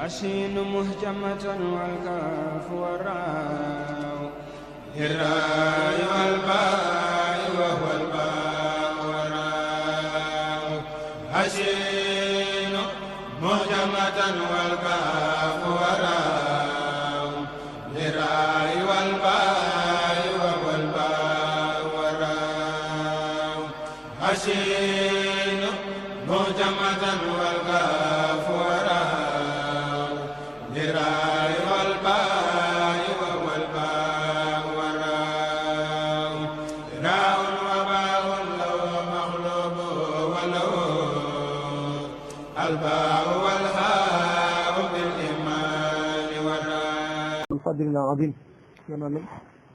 الشين مهجمة والكاف والراء الراء والباء وهو الباء والراء الشين مهجمة والكاف والراء الراء والباء وهو الباء والراء الشين مهجمة والكاف والراء fadlil azim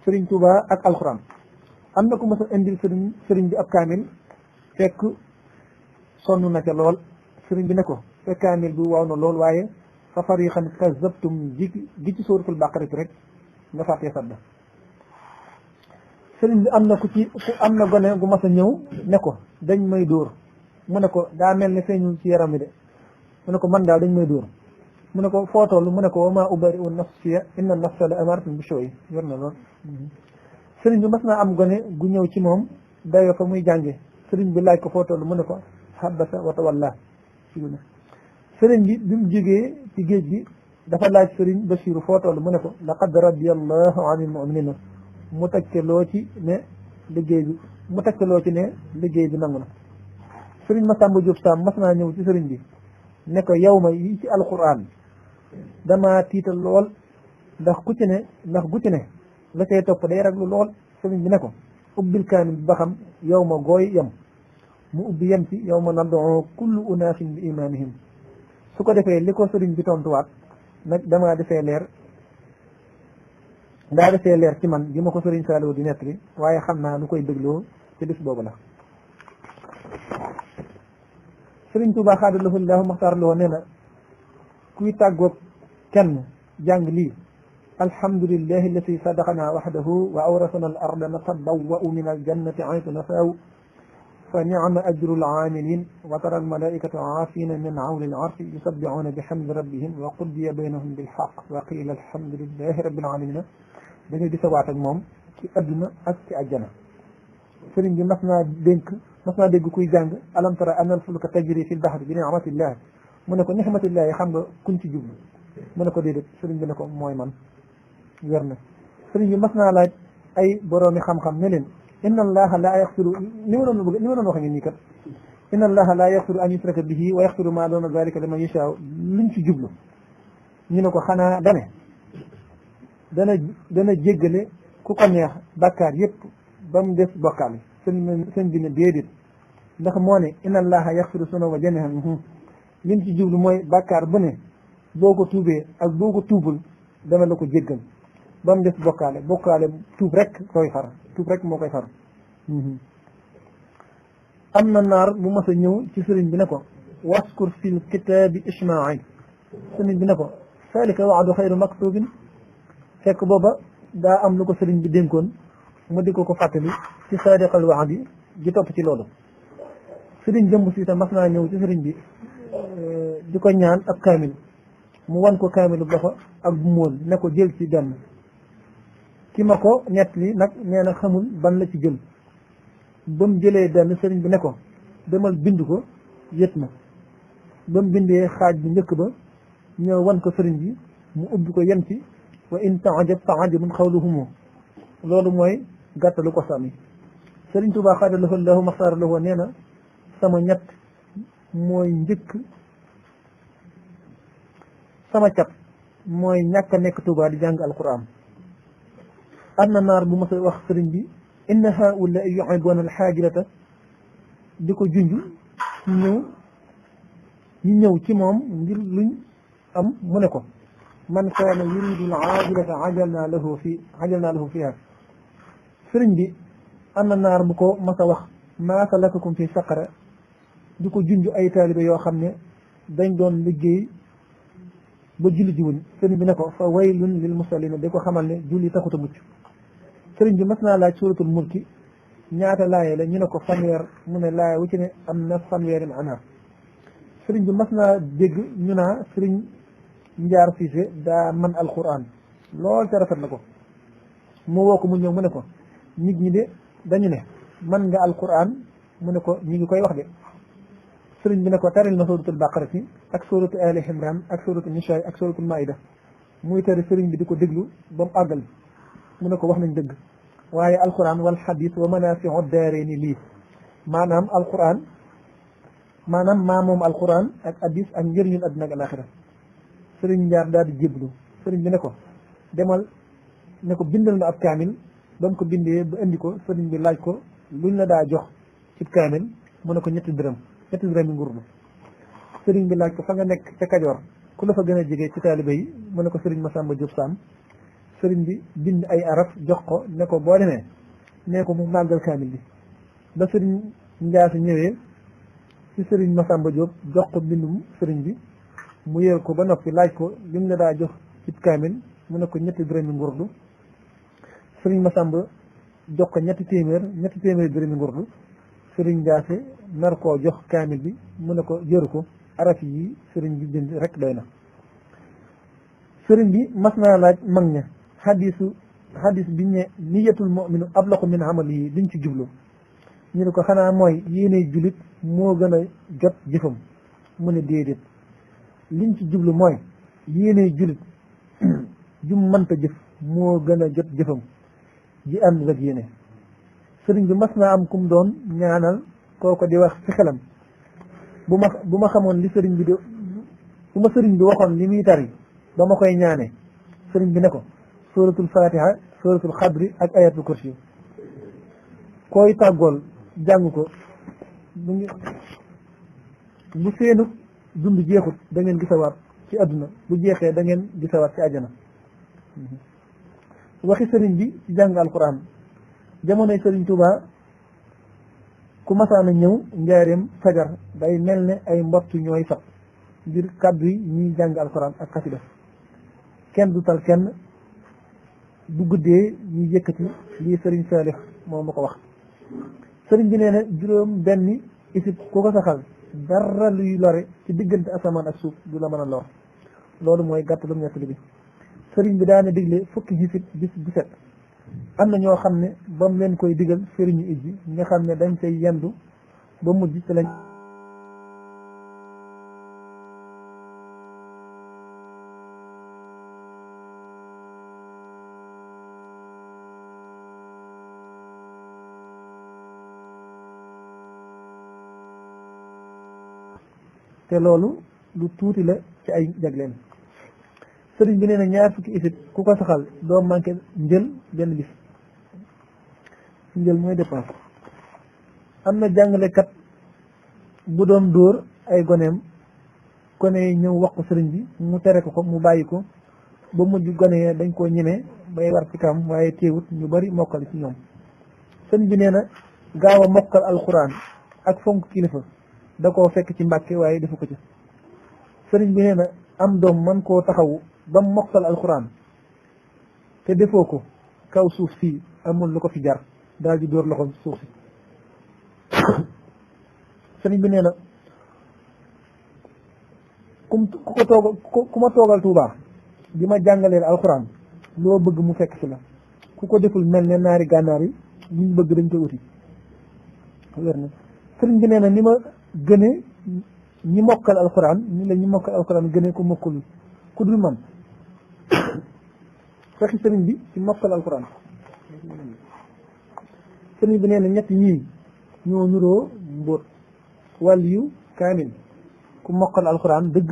sëriñ Tuuba ak alxuraan am na ku mas a indil sëriñ bi ab kaamil fekk sonn na ca lool sëriñ bi ne ko fekk kaamil bi waaw na lool waaye fa fariqan kazzabtum gi ci sóoratul baqarati rek nga fàttee sadda sëriñ bi am na gone gu mas a ñëw ne ko dañ may dóor mu ne ko daa mel ne feeñul ci yaram bi de mu ne ko man daal dañ may dóor mu ne ko foo toll mu ne ko wa maa ubari'u nafsiya inna nafsa la amaaratun bi-suu' yor na lool sëriñ bi mas naa am gone gu ñëw ci moom dayoo fa muy jànge sëriñ bi laaj ko foo toll mu ne ko habasa wa tawalla sëriñ bi bi mu jógee ci géej gi dafa laaj sëriñ Basiru foo toll mu ne ko laqad radiyallahu anil mu'minina mu tegtaloo ci ne liggéey bi nangu na sëriñ Masamba Diop Sam mas naa ñëw ci sëriñ bi ne ko yow ma yi ci alquran dama tiital lool ndax gu ci ne la cay topp day raglu lool sëriñ bi ne ko ubbil kaamil bi ba xam yow ma gooy yem mu ubbi yem ci yow ma nad'u kullu unaasin bi imaamihim su ko defee li ko sëriñ bi tontuwaat nag daa defee leer ci man gi ma ko sëriñ Saliou di nettali waaye xam naa lu koy dégloo ci bis boobu la sëriñ Tuubaa xaadalahu llaahu maxtaar loo nee na kuy tàggoog kenn jàng lii alhamdulillahi allati sadaqana waxdahu wa awrasana al arda natabawwa'u min aljannati aytu nasaaw fa nicma ajru alaamilin wa tara almalaikata aafina min hawli alarshi yusabbihuuna bihamdi rabbihim wa qudiya baynahum bilxaq wa qiila alhamdulillahi rabbil alamin da ngay gisawaat ak moom ci adduna ak ci àjjana sëriñ bi mas naa dégg kuy jàng alam tara anna al-fulka tajri fil bahri bi ni'matillah mu ne ko ni'matillahi xam nga kuñ ci jublu mu ne ko déedéet sëriñ bi ne ko mooy man wér na sëriñ bi mas naa laaj ay boroomi xam-xam ne leen inna allaha la yaxfiru ni ma doon waxe ngi nii kat inna allaha la yaxfiru an yusraka bihi wa yaxfiru ma doona zalika liman yashaa luñ ci jublu ñu ne ko xanaa dana jéggale ku ko neex bàkkaar yépp ba mu des bokkaale sëñ bi ne déedéet ndax moo ne inna allaha yaxfiru sunuba jamii'an liñ ci jublu mooy bàkkaar bu ne boo ko tuubee ak boo ko tuubul dana la ko jéggal ba mu des bokkaale tuub rek moo koy far am na naar bu mas a ñëw ci sëriñ bi ne ko waskur fil kitaabi ismail sëriñ bi ne ko salika waadu xayru maktubin fekk booba daa am lu ko sëriñ bi dénkoon mu di ko fàttali ci saadiqal waadi ji topp ci loolu sëriñ jëmb si tam mas naa ñëw ci sëriñ bi di ko ñaan ab kaamil mu wan ko kaamilu loxo ak bu móol ne ko jël ci benn ki ma ko ñett li nag nee na xamul ban la ci jël ba mu jëlee benn sëriñ bi ne ko demal bind ko yët ma ba mu bindee xaaj bu njëkk ba ñëw wan ko sëriñ bi mu ubbi ko yem ci wa in ta'jab fa ajabun qawluhum loolu mooy gàttalu ko sàmmi sëriñ Tuubaa xaadalahu llaahu maxtaar lahu nee na sama ñett mooy njëkk sama cat mooy ñàkk a nekk Tuubaa di jàng alquran am na naar bu ma sa wax sëriñ bi inna haula yuhibbuna alxaajilata di ko junj ñu ñëw ci moom ngir luñ am mu ne ko man kaana yuridu al-aajilata ajalna lahu fiha sëriñ bi am na naar bu ko mas a wax maa salakakum fi saqara di ko junj ay taalibe yoo xam ne dañ doon liggéey ba julli ji wuñ sëriñ bi ne ko fa waylun lil musallina di ko xamal ne julli taxut a mucc sëriñ bi mas naa laaj suratul mulki ñaata laaye la ñu ne ko fanweer mu ne laaye wu ci ne am na fanweeri maana sëriñ bi mas naa dégg ñu naa sëriñ Njaar Siise daa man alquran lool te rafet na ko. mu woo ko mu ñëw mu ne ko nit ñi de dañu ne man nga alquran mu ne ko ñi ngi koy wax de. sëriñ bi ne ko taril na suratul baqara ci ak suratu ali imran ak suratu nisaa ak suratul maida. muy tari sëriñ bi di ko déglu ba mu àggal mu ne ko wax nañ dëgg waaye alquran wal xadis wa manafiu daareeni lii maanaam alquran maanaam maa moom alquran ak hadis ak njëriñul adduna ak alaxira. sëriñ Njaar daal di jéblu sëriñ bi ne ko demal ne ko bindal na ab kaamil ba mu ko bindee ba indi ko sëriñ bi laaj ko luñ la daa jox ci kaamil mu ne ko ñetti dërëm yi ngurdu. sëriñ bi laaj ko fa nga nekk ca Kajoor ku la fa gën a jege ci taalibe yi mu ne ko sëriñ Masamba Diop Sam. sëriñ bi bind ay araf jox ko ne ko boo demee nee ko mu màggal kaamil bi. ba sëriñ Njaasi ñëwee ci sëriñ Masamba Diop jox ko bindum sëriñ bi mu yër ko ba noppi laaj ko lim la daa jox ci kaamil mu ne ko ñetti dërëmi ngurdu. sëriñ Masamba jox ko ñetti téeméeri dërëmi ngurdu. sëriñ Njaase nar koo jox kaamil bi mu ne ko jëru ko araf yi sëriñ bi bind rek doy na. sëriñ bi mas naa laaj mag ña xadis bi ne niyatul mu'minu ablaqu min amalihi liñ ci jublu ñu ne ko xanaa mooy yéene julit moo gën a jot jëfam mu ne déedéet liñ ci jublu mooy yéene julit jum mënta jëf moo gën a jot jëfam ji ànd ak yéene. sëriñ bi mas naa am kum doon ñaanal kooko di wax ci xelam bu ma xamoon li sëriñ bi bu ma sëriñ bi waxoon li muy tari ba ma koy ñaane sëriñ bi ne ko suratul fatiha suratul xadri ak ayatul kursi koy tàggool jàng ko bu seenu dund jeexut da ngeen gisawaat ci àdduna bu jeexee da ngeen gisawaat ci àjjana. waxi sëriñ bi ci jàng alquran jamonoy sëriñ Tuuba ku masaana ñëw njaareem fajar day mel ne ay mbott ñooy sab ngir kàddu yi ñuy jàng alquran ak xasida kenn du tal kenn bu guddee ñuy yëkkati lii sëriñ Saalix moo ma ko wax. sëriñ bi nee na juróom benni isib ku ko saxal dara luy lore ci diggante asamaan ak suuf du la mën a lor loolu mooy gàttalum ñettali bi. sëriñ bi daana digle fukki isib bis bu set am na ñoo xam ne ba mu leen koy digal sëriñu ijji nga xam ne dañ cay yendu ba mujj te lañ te loolu lu tuuti la ci ay jagleen. sëriñ bi nee na ñaar fukki isib ku ko saxal doo manqué njël benn bis. njël mooy dépense. am na jàngalekat bu doon dóor ay goneem gone yi ñëw wax ko sëriñ bi mu tere ko mu bàyyi ko ba mujj gone yi dañ koo ñemee bay war ci kam waaye teewut ñu bari mokkal ci ñoom. sëriñ bi nee na gaaw a mokkal alxuraan ak fonk kilifa da koo fekk ci mbàkke waaye defu ko ci. sëriñ bi nee na am doom man koo taxawu ba mokkal alxuraan te defoo ko kaw suuf si amul lu ko fi jar daal di dóor loxoom suuf si. sëriñ bi nee na ku ma toogal Tuubaa di ma jàngaleel alxuraan loo bëgg mu fekk si la ku ko deful mel ne naari gànnaar yi ñu bëgg dañ koy uti. wér na sëriñ bi nee na ni ma gëne ñi mokkal alxuraan ni la ñi mokkal alxuraan gëne ko mokkalul ku dul man. fexi sëriñ bi ci mokkal alxuraan sëriñ bi nee na ñett ñii ñoo nuroo mbóot wàll yu kaamil ku mokkal alxuraan dëgg